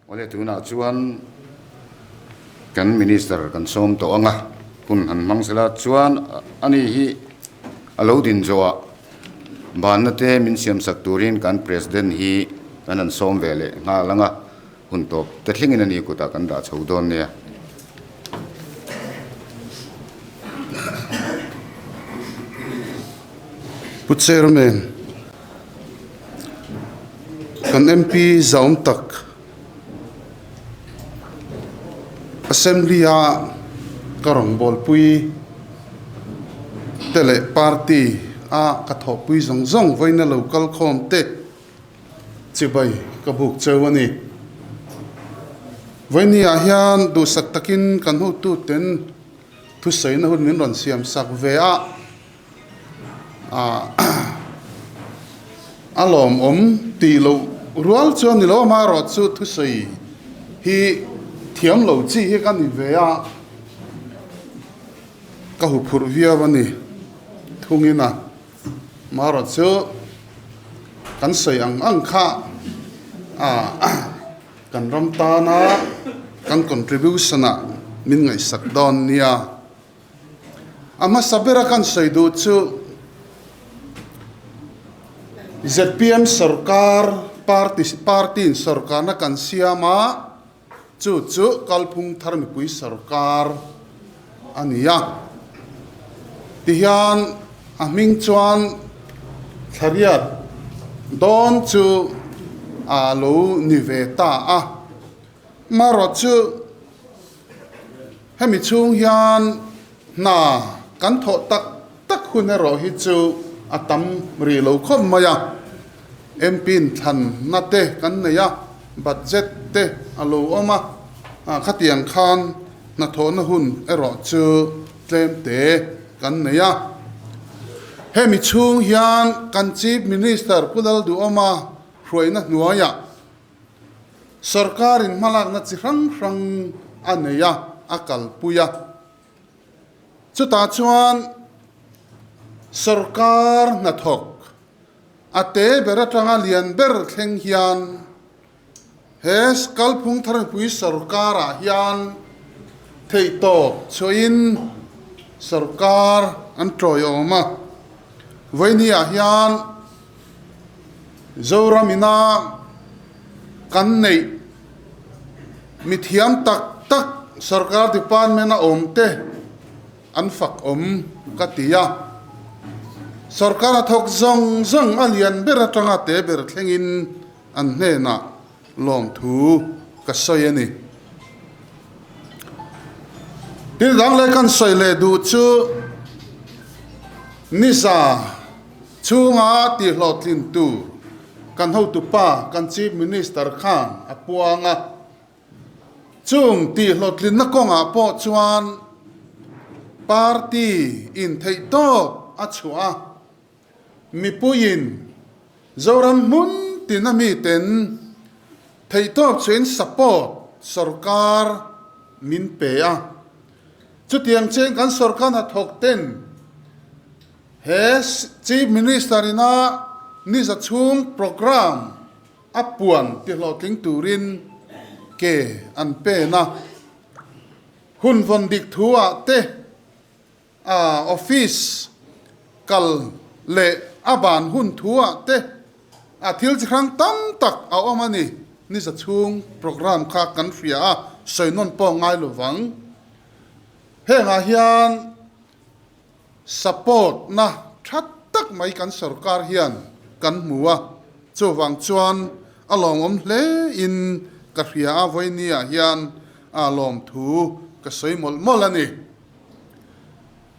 Awle tunah chuan kan Minister kan sawm tawh ang a, hun han hmang sela chuan ani hi a lo din zawhah banna te min siamsak turin kan President hi kan han sawm ve leh nghal ang a, hun tawp te thlengin ani kutah kan dah chho dawn nia. Pu Chairman. Kan MP zaum tak Assembly a ka rawngbawlpui te leh party a ka thawhpui zawng zawng vawiina lo kal khawm te chibai ka buk cheu a ni. Vawiini ah hian duhsak takin kan hotuten thusawiina hun min rawn siam sak ve a. A lawmawm tih loh rual chu a ni lo, amaherawhchu thusawi hi thiam lo chi hi ka ni ve a, ka huphurh viau a ni thungin a, amaherawhchu kan sawi ang ang kha kan ram tana kan contribution ah min ngaihsak dawn nia. A hmasa bera kan sawi duh chu zpm sorkar party party in sorkarna kan siam a, chu chu kalphung thar mipui sorkar a ni a. Tihian a hming chuan thlariat dawn chu a lo ni ve ta a, marawhchu Hemi chhung hian hna kan thawh tak tak hun erawh hi chu a tam rih lo khawp mai a, MP in thlanna te kan nei a, budget te a lo awm a, khatiang khan hnathawhna hun erawh chu tlem te kan nei a. Hemi chhung hian kan Chief Minister Pu Lalduhawma hruaina hnuaiah, Sorkarin hmalakna chi hrang hrang a nei a, a kalpui a. Chutah chuan sorkar hnathawk a te ber atanga lian ber thleng hian he kalphung thar mipui sorkarah hian theihtawp chhuahin sorkar an tawiawm a. Vawinia hian Zoram ina kan neih mithiam tak tak sarkar department a awm te an fak awm ka ti a. Sarkar a thawk zawng zawng a lian ber atanga te ber thlengin an hnenah lawmthu ka sawi a ni. Thil dang leh kan sawi leh duh chu Niza chhunga tihhlawhtlin tur kan hotupa kan Chief Minister khan a puang a. Chung tihhlawhtlinna kawngah pawh chuan party in theihtawp a chhuah a. Mipuiin Zoram hmun tina miten theihtawp chuin support sorkar min pe a. Chutiang chen kan sorkar hnathawk ten he Chief Minister ina niza chhung programme a puan tihlawhtling turin ke an pen a. Hun vawn dik thu ah te A office kal leh a ban hun thu ah te a thil chi hrang tam tak a awm a ni. Niza chhung programme kha kan hria a, sawi nawn pawh ngai lo vang. Hengah hian support na tha tak mai kan sorkar hian kan hmu a, chuvang chuan a lawmawm hle in ka hria a, vawiini ah hian a lawmthu ka sawi mawlh mawlh a ni.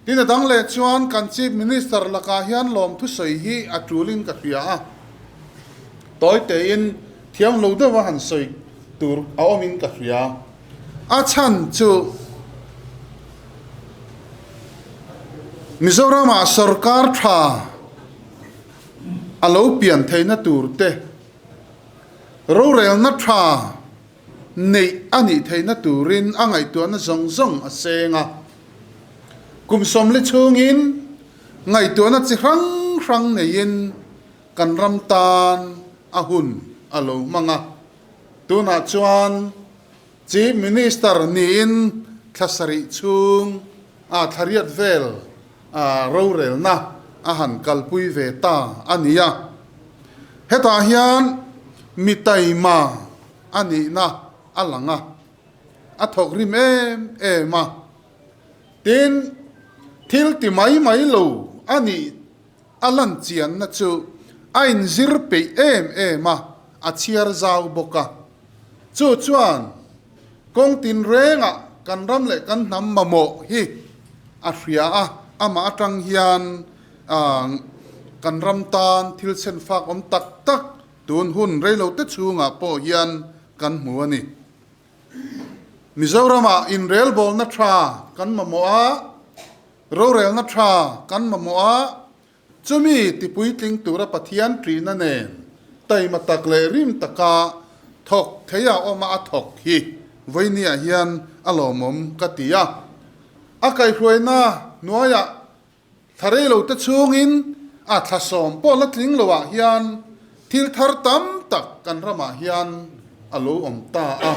Tin a dang leh chuan kan Chief Minister lakah hian lawmthusawi hi a tulin ka hria a, tawi tein thiam lo deuha han sawi tur a awmin ka hria. A chhan chu Mizoramah sorkar tha a lo pian theihna tur te, rorelna tha, Neih a nih theihna turin a ngaihtuahna zawng zawng a seng a. Kum 40 chhungin ngaihtuahna chi hrang hrang neiin kan ram tan a hun a lo hmang a. Tunah chuan Chief Minister niin thla sarih chhung a thla riat vel rorelna a han kalpui ve ta a ni a. Hetah hian mi taima a nihna a lang a, a thawk rim em em a. Tin, thil ti mai mai lo a nih a lan chianna chu a inzir peih em em a, a chhiar zau bawk a. Chu chuan kawng tinrengah kan ram leh kan hnam mamawh hi a hria a, amah atang hian kan ram tan thil chhenfak awm tak tak tun hun reilote chhungah pawh hian kan hmu a ni. Mizoramah inrelbawlna tha kan mamawh a, rorelna tha kan mamawh a, Chumi tipuitling tura Pathian ṭihna nen taima tak leh rim taka thawk thei a awm a a thawk hi vawinia hian a lawmawm ka ti a. A kaihhruaina hnuaiah thla reilote chhungin a thla sawm pawh la tling loah hian thil thar tam tak kan ramah hian a lo awm ta a.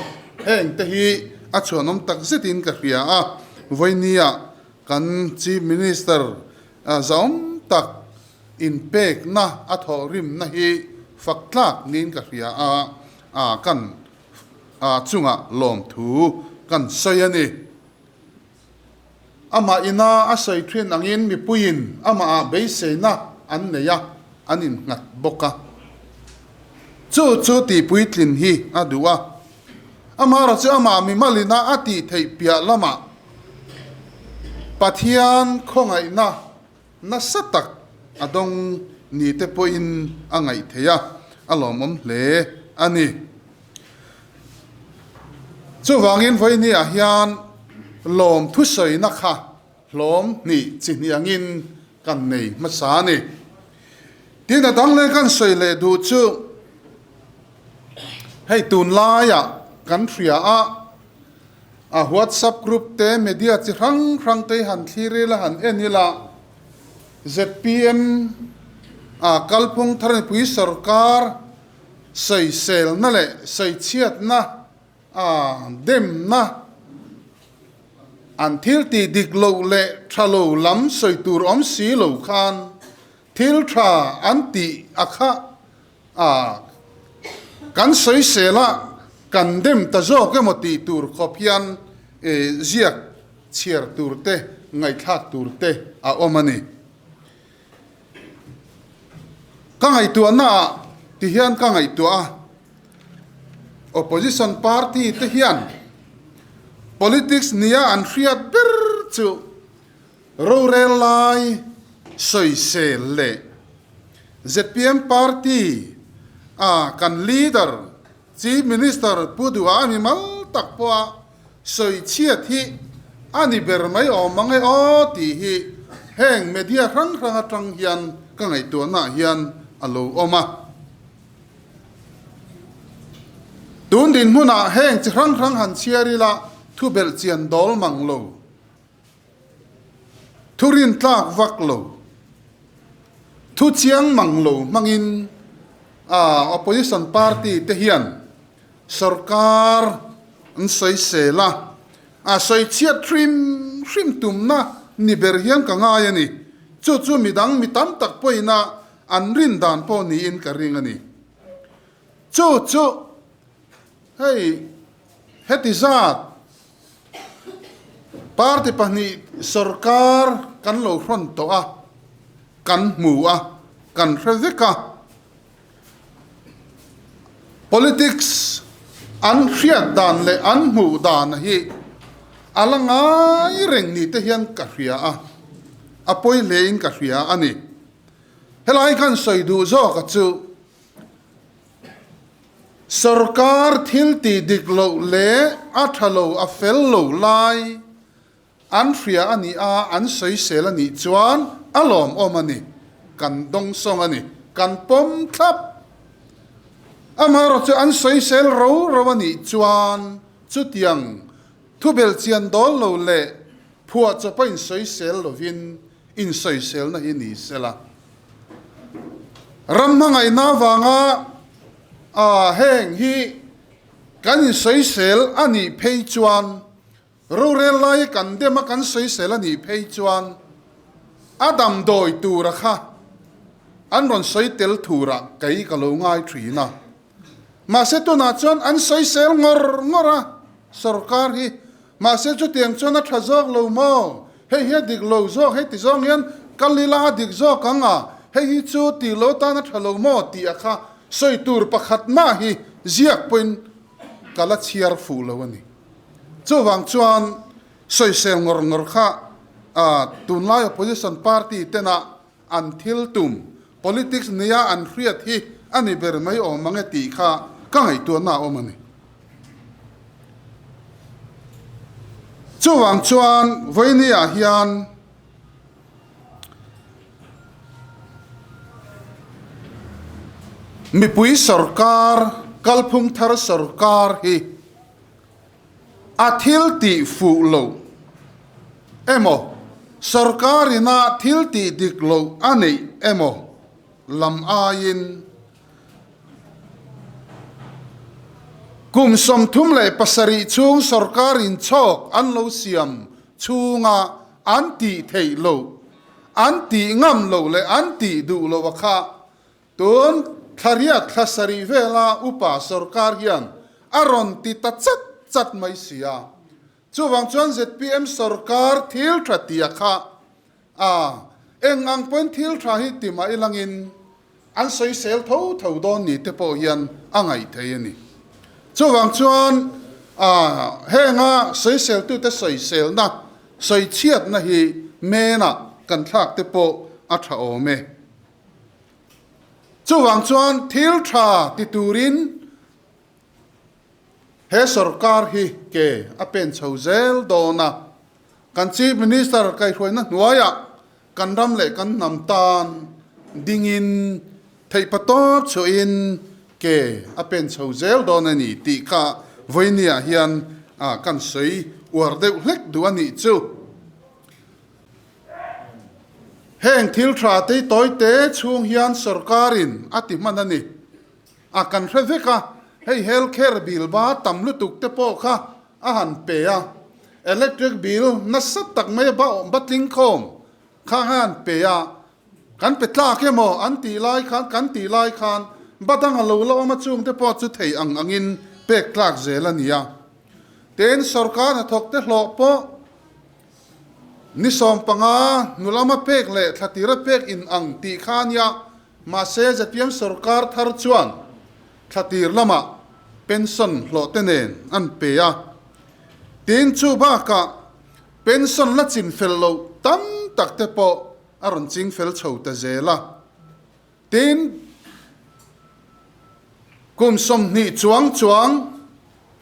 Hengte hi a chhuanawm tak zetin ka hria a, vawinia kan Chief Minister Zawm tak inpekna a thawhrimna hi fak tlak niin ka hria a, kan chungah lawmthu kan sawi a ni. Amah ina a sawi thin angin mipuiin amahah beiseina an nei a, an innghat bawk a. Chu chu tihpuitlin hi a duh a. Amaherawhchu amah mimalina a tih theih piah lamah Pathian khawngaihna nasa tak a dawng ni te pawhin a ngaih theih a, a lawmawm hle a ni. Chuvangin vawinia hian lawm thusawina kha hlawm hnih chi hnih angin kan nei hmasa a ni. Tin a dang leh kan sawi leh duh chu hei tunlaiah kan hria a, a WhatsApp group te media chi hrang hrang te hi han thlir ila han en ila zpm a kalphung thar mipui sorkar sawiselna leh sawichhiatna a demna an thil tih dik loh leh tha lo lam sawi tur awm si lo khan thil tha an tih a kha A, kan sawisel a, kan dem ta zawk emaw tih tur khawp hian ziak chhiar tur te, ngaihthlak tur te a awm a ni. Ka ngaihtuahna ah ti hian ka ngaihtuah a, Opposition party te hian politics nia an hriat ber chu Rorel lai sawisel leh zpm party a kan leader Chief Minister Pu Duha a mi mal tak pawha sawi chhiat hi a ni ber mai awm mang e aw tih hi heng media hrang hrang atang hian ka ngaihtuahnaah hian a lo awm a. Tun dinhmunah heng chi hrang hrang han chhiar ila thu belhchian dawl mang lo. Thu rintlak vak lo, thu chiang mang lo hmangin opposition party te hian sorkar an sawisel a, a sawi chhiat hrim hrim tumna ni ber hian ka ngai a ni. Chu chu midang mi tam tak pawhin a an rin dan pawh niin ka ring a ni. Chu chu hei heti zat Party pahnih sorkar kan lo hrawn tawh a, kan hmu a, kan hre vek a. Politics an hriat dan leh an hmuh dan hi a la ngai reng ni te hian ka hria a, a pawi hlein ka hria a ni. Helai kan sawi duh zawka chu Sorkar thil tih dik loh leh a tha lo a fel lo lai an hria a nih a, an sawisel a nih chuan a lawmawm a ni, kan dawngsawng a ni, kan pawm thlap. Amaherawhchu an sawisel ro ro a nih chuan chutiang thubelchian dawl lo leh phuahchawpa insawisel lovin insawiselna hi ni sela. Ram hmangaihna avanga heng hi Kan insawisel a nih phei chuan, rorel lai kan dem a kan sawisel a nih phei chuan a damdawi tura kha an rawn sawi tel thurah kei ka lo ngai thin a. Mahse tunah chuan an sawisel ngawr ngawr a sorkar hi. Mahse chutiang chuan a tha zawk lo maw? Hei hi a dik lo zawk, hei ti zawng hian kal ila a dik zawk ang a, hei hi chu tih lo tan a tha lo maw tih a kha sawi tur pakhat mah hi ziak pawhin ka la chhiar fuh lo a ni. Chuvang chuan sawisel ngawr ngawr kha tunlai opposition party tena an thil tum, politics nia an hriat hi a ni ber mai awm ang e tih kha ka ngaihtuahna a awm a ni. Chuvang chuan vawinia hian mipui sorkar, kalphung thar sorkar hi A thil tih fuh loh emaw, sorkar ina thil tih dik loh a neih emaw lam aiin kum 37 chhung sorkar inchhawk an lo siam chhunga an tih theih loh, an tih ngam loh leh an tih duh loh a kha Tun thlariat thla sarih vela upa sorkar hian a rawn ti ta chat chat mai si a. Chuvang chuan zpm sorkar thil tha tia kha a eng ang pawhin thil tha hi ti mah ilangin an sawisel tho tho dawn ni te pawh hian a ngaih thei a ni. Chuvang chuan a henga sawiseltute sawiselna, sawichhiatna hi menah kan thlak te pawh a tha awm e. Chuvang chuan thil tha ti turin he sorkar hi ke a pen chho zel dawn a, kan Chief Minister kaihhruaina hnuaiah kan ram leh kan hnam tan dingin theihpatawp chhuahin ke a pen chho zel dawn a ni tih kha vawinia hian kan sawi uar deuh hlek duh a nih chu. Heng thil tha te tawi te chhung hian sorkarin a ti hman a ni. A kan hre vek a, hei health care bill ba tam lutuk te pawh kha a han pe a, electric bill nasa tak mai a ba ba tling khawm kha a han pe a, kan pe tlak emaw an tih lai khan kan tih lai khan ba dang a lo la awm a chung te pawh chu thei ang angin pek tlak zel a ni a. Tin, sorkar hnathawk te hlawh pawh Ni 15 hnu lama pek leh thla tira pek in ang tih kha a nia, mahse zpm sorkar thar chuan thla tir lamah pension hlawh te nen an pe a. Tin, chu bakah pension la chin fel loh tam tak te pawh a rawn ching fel chho ta zel a. Tin, kum 20 chuang chuang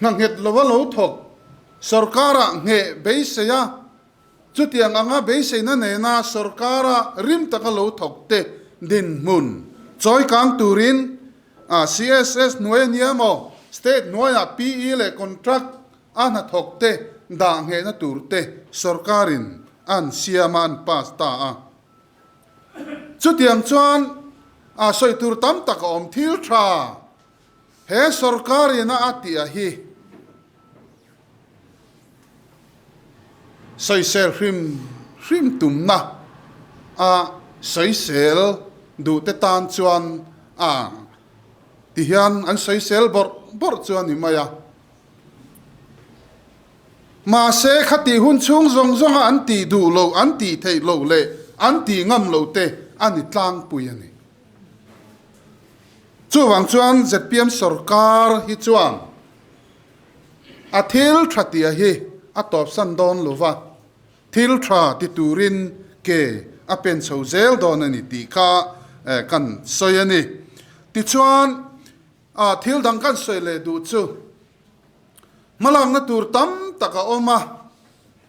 hna nghet lova lo thawk sorkarah ngheh beisei a, chutiang anga beiseina nena sorkara rim taka lo thawk te dinhmun chawikang turin CSS hnuai a nia maw, state hnuaiah PE leh contract a hnathawk te dah nghehna tur te sorkarin an siam a, an pass ta a. Chutiang chuan a sawi tur tam tak a awm. Thil tha he sorkar ina a tih a hi sawisel hrim hrim tumna a sawisel duh te tan chuan a ti hian an sawisel bawrh bawrh chu a ni mai a. Mahse, khatih hun chhung zawng zawnga an tih duh loh, an tih theih loh leh an tih ngam loh te a ni tlangpui a ni. Chuvang chuan zpm sorkar hi chuan a thil tha tia hi a tawpsan dawn lo va, thil tha ti turin ke a pen chho zel dawn a ni tih kha kan sawi a ni. Tichuan, thil dang kan sawi leh duh chu, Hmalakna tur tam tak a awm a,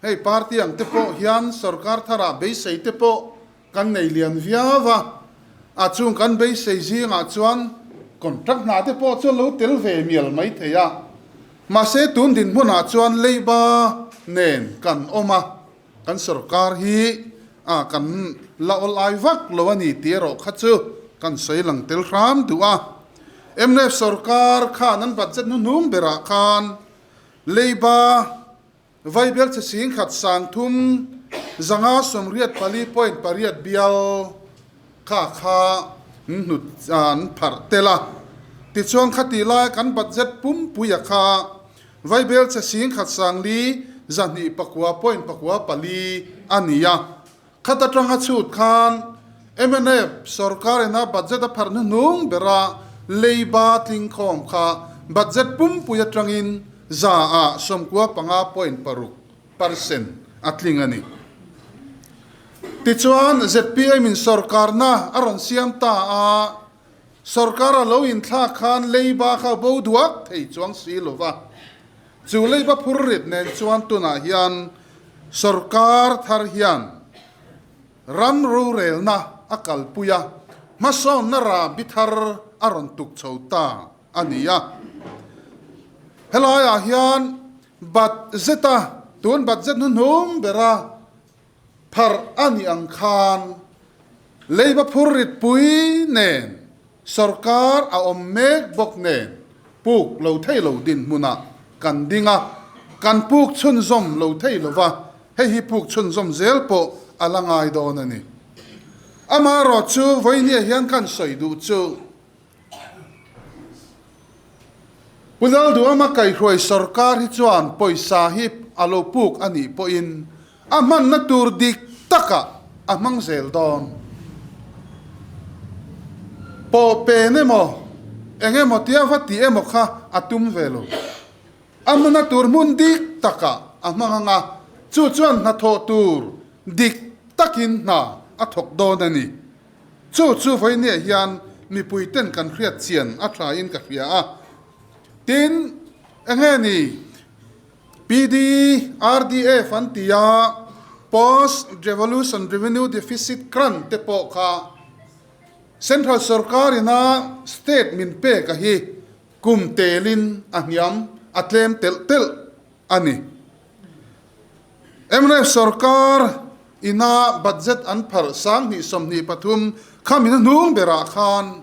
hei party ang te pawh hian sorkar tharah beisei te pawh kan nei lian viau a, a chung kan beisei zingah chuan contract hna te pawh chu lo tel ve mial mai thei a, mahse tun dinhmunah chuan leiba nen kan awm a, kan sorkar hi a kan la awlai vak lo a ni tih erawh kha chu kan sawi lang tel hram duh a. Mnf sorkar khan an budget hnuhnung berah khan leiba Vaibel che 10,000 384.8 bial kha kha hnut an pharh tel a. Tichuan khati lai kan budget pumpuia kha Vaibel che 10,429.94 a ni a. Khat atanga chhut khan mnf sorkar ina budget a pharh hnuhnung bera leiba tlingkhawm kha budget pumpui atangin 95.6% a tling a ni. Tichuan zpm in sorkarna a rawn siam ta a, sorkar a lo inthlak khan leiba kha bo duak thei chuang si lova, Chu leiba phur rit nen chuan tunah hian sorkar thar hian ram rorelna a kalpui a, hmasawnna rahbi thar a rawn tuk chho ta a ni a. Helaiah hian budget-a tun budget hnuhnung bera Pharh a nih ang khan leiba phur ritpui nen sorkar a awm mek bawk nen puk lo thei lo dinhmunah kan ding a, kan puk chhunzawm lo thei lo va, hei hi puk chhunzawm zel pawh a la ngai dawn a ni. Amaherawh chu vawinia hian kan sawi duh chu Pu Lalduama kaihruai sorkar hi chuan pawisa hi a lo puk a nih pawhin a hmanna tur dik takah a hmang zel dawn. Pawh pen emaw, eng emaw tia va tih emaw kha a tum ve lo. A hmanna tur hmun dik takah a hmang ang a, chu chuan hnathawh tur dik takin hna a thawk dawn a ni. Chu chu vawinia hian mipui ten kan hriat chian a tha in ka hria a. Tin, enge ni PDRDF an ti a, Post Devolution Revenue Deficit Grant te pawh kha Central sorkar ina state min pek a hi kum telin a hniam a tlem telh telh a ni. Mnf sorkar ina budget an pharh 2023 kha min hnung berah khan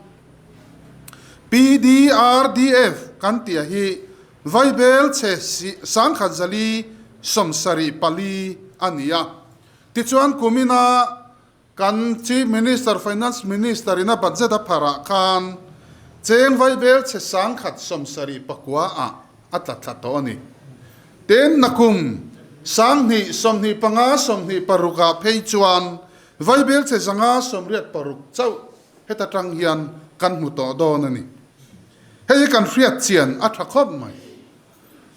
PDRDF kan tih hi Vaibel chhe 1,474 a ni a. Tichuan kumina kan Chief Minister, Finance Minister ina budget a pharh ah khan cheng Vaibel chhe 1,079 ah a tla thla tawh a ni. Tin, nakum 2025 26 ah phei chuan Vaibel chhe 586 chauh heta tang hian kan hmu tawh dawn a ni. Hei hi kan hriat chian a tha khawp mai.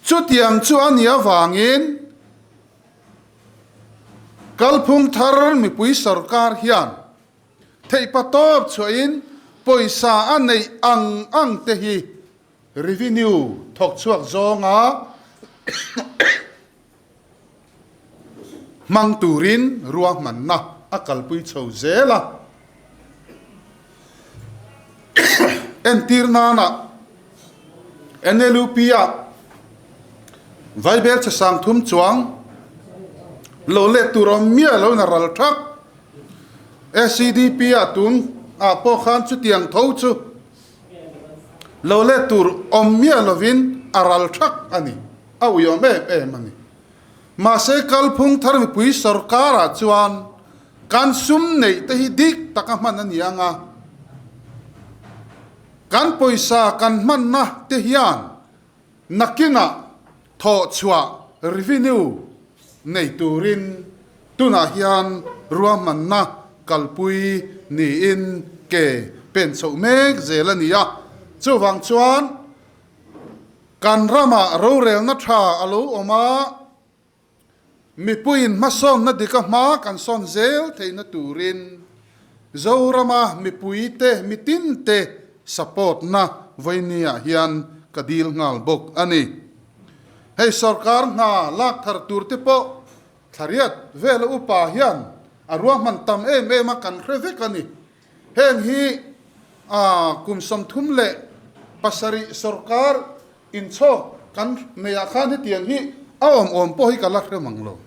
Chutiang chu a nih avangin kalphung thar mipui sorkar hian theihpa tawp chhuahin pawisa a neih ang ang te hi Revenue thawk chhuak zawnga hmang turin ruahmanna a kalpui chho zel a. Entir nana NLUP-ah Vaibel che 3000 chuang lo let tur awm miah loin a ral thak. SEDP-ah tun ah pawh khan chutiang tho chu Lo let tur awm miah lovin a ral thak a ni, a uiawm em em a ni. Mahse kalphung thar mipui sorkarah chuan kan sum neih te hi dik taka hman a ni ang a, kan pawisa kan hmanna te hian nakinah thawh chhuah revenue nei turin tunah hian ruahmanna kalpui niin ke pen chhoh mek zel a ni a. Chuvang chuan kan ramah rorelna tha a lo awm a, mipuiin hmasawnna dika hma kan sawn zel theihna turin Zorama mipuite mitinte support-na vawinia hian ka dil nghal bawk a ni. Hei sorkar hna lak thar tur te pawh thlariat vela upa hian a ruahman tam em em a kan hre vek a ni. Heng hi kum 37 sorkar inchhawk kan neiah khan hetiang hi a awm awm pawh hi ka la hre mang lo.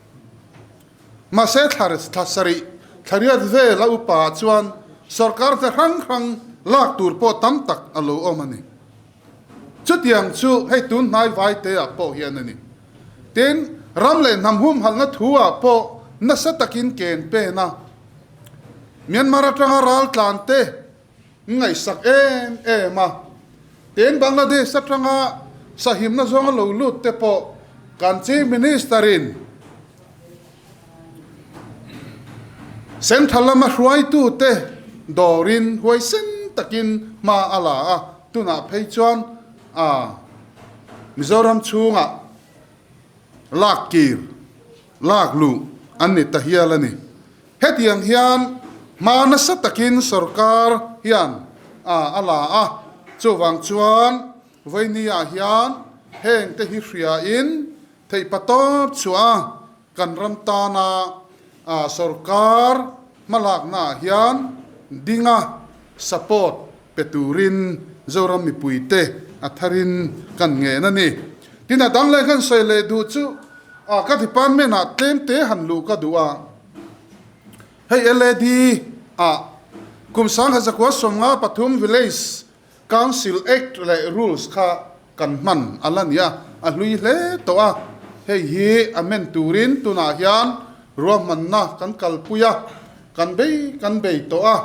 Mahse thla sarih thlariat vela upa chuan sorkar hna hrang hrang lak tur pawh tam tak a lo awm a ni. Chutiang chu hei tun hnai vaite ah pawh hian a ni. Tin, ram leh hnam humhalhna thu ah pawh nasa takin ken pen a, Myanmar atanga raltlan te ngaihsak em em a, tin Bangladesh atanga sahimna zawnga lo lut te pawh kan Chief Minister in Central lama hruaitu te dawrin huaisen takin hma a la a, tunah phei chuan a Mizoram chhungah lak kir, lak luh an ni ta hial a ni. Hetiang hian hma nasa takin sorkar hian a la a, chuvang chuan Vawinia hian heng te hi hriain theihpatawp chhuah a kan ram tana sorkar hmalaknaah hian dinga support pe turin Zoram mipuite a tharin kan ngen a ni. Tin a dang leh kan sawi leh duh chu ka department ah tlem te han luh ka duh a, hei LAD ah kum 1953 Village Council Act leh Rules kha kan hman a la ni a, a hlui hle tawh a, hei hi amend turin tunah hian ruahmanna kan kalpui a, kan bei kan bei tawh a.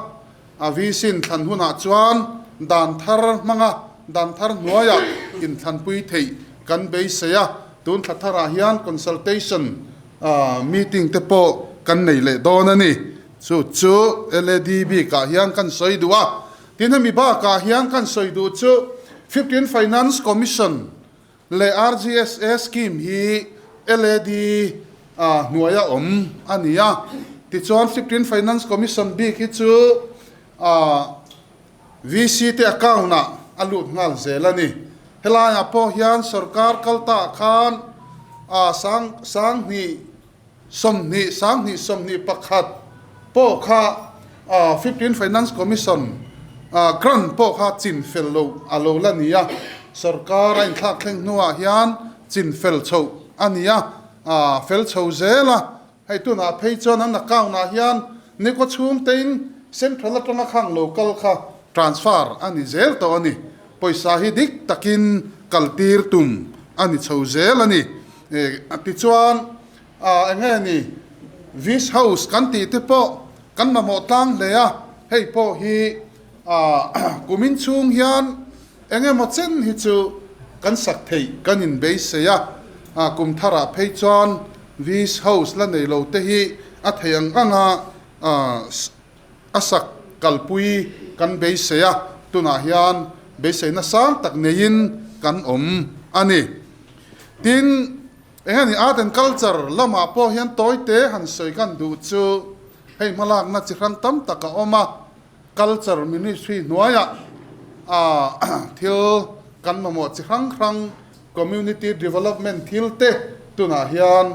A visin thlan hunah chuan dan thar hmanga dan thar hnuaiah inthlanpui theih kan beisei a, tun thla tharah hian consultation meeting te pawh kan nei leh dawn a ni. Chu chu LAD bikah hian kan sawi duh a, tin hemi bakah hian kan sawi duh chu Fifteen Finance Commission leh RGSA scheme hi LAD hnuaia awm a ni a, tichuan Fifteen Finance Commission bik hi chu VC te account ah a lut nghal zel a ni. Helaiah pawh hian sorkar kal ta khan sang 20 20 20 21 pawh kha Fifteen Finance Commission grant pawh kha chin fel loh a lo la ni a, sorkar a inthlak thleng hnuah hian chin fel chhoh a ni a, fel chho zel a, hei tunah phei chuan an account ah hian nikhaw chhung tein central atanga khang lo kal kha transfer a ni zel tawh a ni, pawisa hi dik takin kaltir tum a ni chho zel a ni. Tichuan eng nge ni Vice House kan tih te pawh kan mamawh tlang hle a, hei pawh hi kumin chhung hian eng emaw chen hi chu kan sak theih kan inbeisei a, kum tharah phei chuan Vice House la nei lo te hi a theih ang anga a sak kalpui kan beisei a, tunah hian beiseina sang tak neiin kan awm a ni. Tin, eng ani art and culture lamah pawh hian tawite han sawi kan duh chu hei hmalakna chi hrang tam tak a awm a, culture ministry hnuaiah thil kan mamawh chi hrang hrang community development thil te tunah hian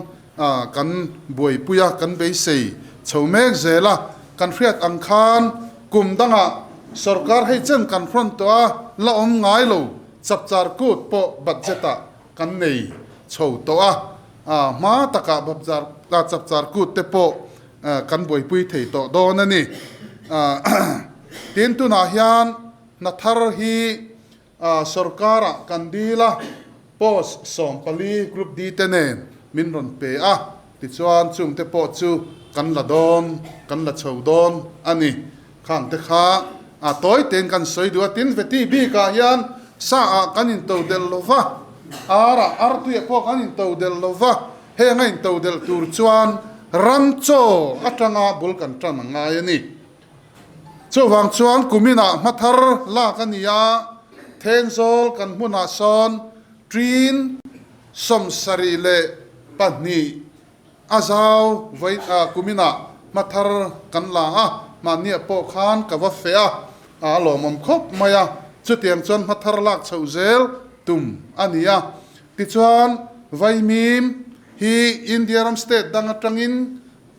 kan buaipui a, kan beisei chho mek zel a, kan hriat ang khan kum dangah sorkar hei chen kan hrawn tawh a, la awm ngai lo chapchar kut pawh budget ah kan nei chho tawh a, hma takah chapchar kut te pawh kan buaipui thei tawh dawn a ni. Tin, tunah hian hna thar hi Sorkarah kan dil a, post 14 Group D te nen min rawn pe a, tichuan chungte pawh chu kan la dawn, kan la chho dawn a ni. Khang te kha a tawi tein kan sawi duh a, tin veti bikah hian sa ah kan into delh lo va, ar ah artuiah pawh kan into delh lo va, heng a into delh tur chuan ram chaw atanga bul kan tan a ngai a ni. Chuvang chuan kuminah hma thar lak a ni a, Thenzawl kan hmunah sawn ṭin 72 a zau vawi kuminah hma thar kan la a, mahniah pawh khan ka va feh a, a lawmawm khawp mai a, chutiang chuan hma thar lak chhoh zel tum a ni a. Tichuan Vaimim hi India ram state dang atangin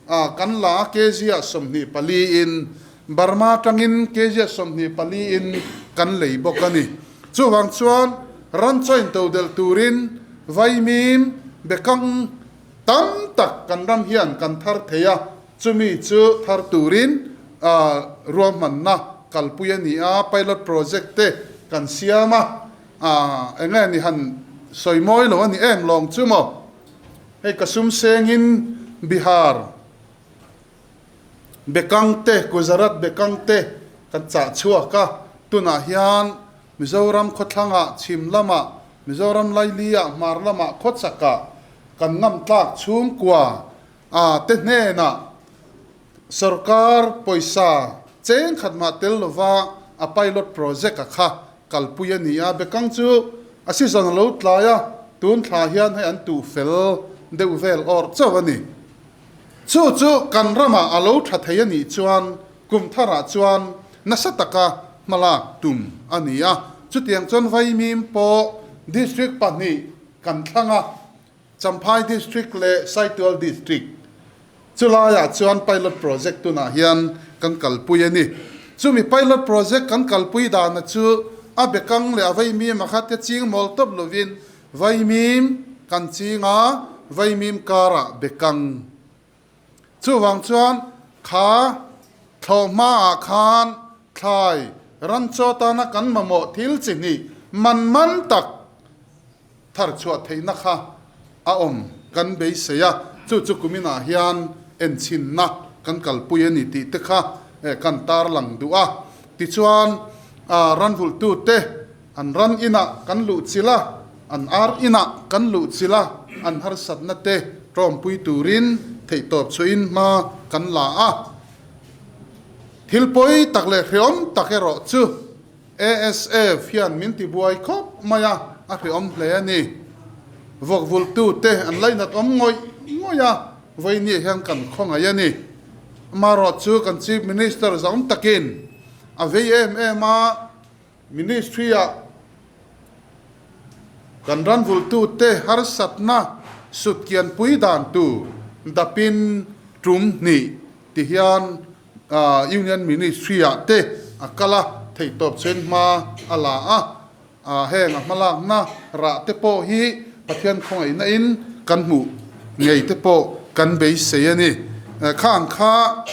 A kan la a kg ah 24 in Burma atangin kg ah 24 in kan lei bawk a ni. Chuvang chuan ran chaw in to delh turin vaimim bekang tam tak kan ram hian kan thar thei a, chumi chu thar turin ruahmanna kalpui a ni a, pilot project te kan siam a. Aa eng nge ni han sawi mawi lo a ni em lawng chu maw? Hei ka sum sengin Bihar Bekang te, Gujarat Bekang te kan chah chhuak a, tunah hian Mizoram khawthlangah, chhim lamah, Mizoram Laili-ah, hmar lamah, khawchakah kan ngam tlak chhungkua a te hnenah sorkar pawisa cheng khat mah tel lova a pilot project a kha kalpui a ni a. Bekang chu a season a lo tlai a, tun thla hian hei an tuh fel deuh vel awrh chauh a ni. Chu chu kan ramah a lo tha thei a nih chuan kum tharah chuan nasa taka hmalak tum a ni a. Chutiang chuan Vaimim pawh District pahnih kan thlang a, Champhai District leh Saitual District. Chulaiah chuan pilot project tunah hian kan kalpui a ni. Chumi pilot project kan kalpui dana chu a bekang leh a Vaimim a kha te ching mawl tawp lovin Vaimim kan ching a, Vaimim karah bekang. Chuvang chuan kha thlawh hmaah khan thlai ran chaw tana kan mamawh thil chi hnih man man tak thar chhuah theihna kha a awm kan beisei a, chu chu kuminah hian enchhinna kan kalpui a ni tih te kha kan tarlang duh a. Tichuan ranvulhtute An ran inah kan luh chilh a, an ar inah kan luh chilh a, an harsatna te tawmpui turin theihtawp chhuahin hma kan la a. Thil pawi tak leh hreawm tak erawh chu ASF hian min tibuai khawp mai a, a hreawm hle a ni. Vawkvultu te an lainat awm ngawih ngawih a, vawinia hian kan khawngaih a ni. Amaherawh chu kan Chief Minister zaum takin a vei em em a, Ministry-ah kan ranvulhtute harsatna sutkianpui dan tur dapin tum hnih ti hian Union Ministry-ah te a kal a, theihtawp chuan hma a la a. Heng a hmalakna rah te pawh hi Pathian khawngaihna in kan hmuh ngei te pawh kan beisei a ni. Khang kha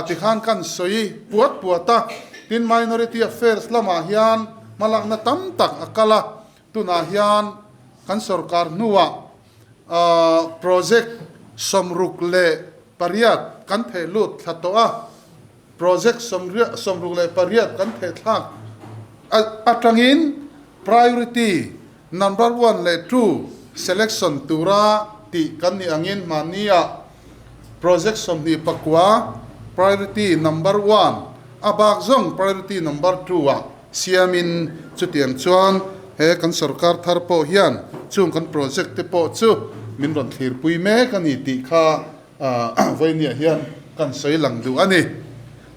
tikhan kan sawi puat puat a, tin Minority Affairs lamah hian hmalakna tam tak a kal a, tunah hian kan sorkar hnuah project 68 kan theh lut thla tawh a, Project 68 kan theh thlak atangin priority number one leh two selection tura tih kan nih angin hmahnia project 29 priority number one a bak zawng priority number two ah siamin chutiang chuan he kan sorkar thar pawh hian chung kan project te pawh chu min rawn thlirpui mek a ni tih kha Vawinia hian kan sawi lang duh a ni.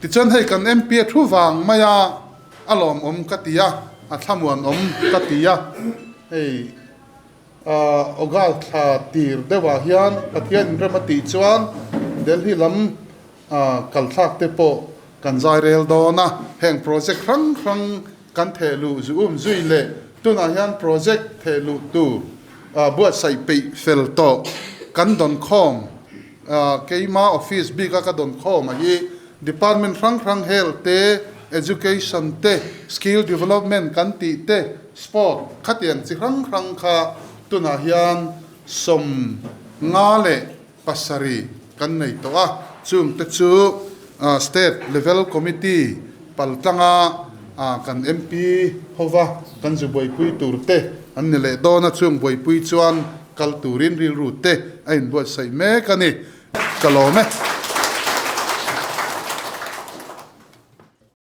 Tichuan hei kan MP a thu vang mai a, a lawmawm ka ti a, a thlamuanawm ka ti a. Hei August thla tir deuhah hian Pathian inrem a tih chuan Delhi lam kalthlak te pawh kan zai rel dawn a. Heng project hrang hrang kan theh luh zu um zui leh tunah hian project theh luh tur buatsaih peih fel tawh kan dawn khawm keima office bika ka dawn khawm a hi department hrang hrang health te education te skill development kan tih te sport khatiang chi hrang hrang kha tunah hian 57 kan nei tawh a, chungte chu State Level Committee paltlanga kan MP hova kan zu buaipui tur te an ni leh dawn a, chung buaipui chuan kal turin rilru te a inbuatsaih mek a ni. Ka lawm e.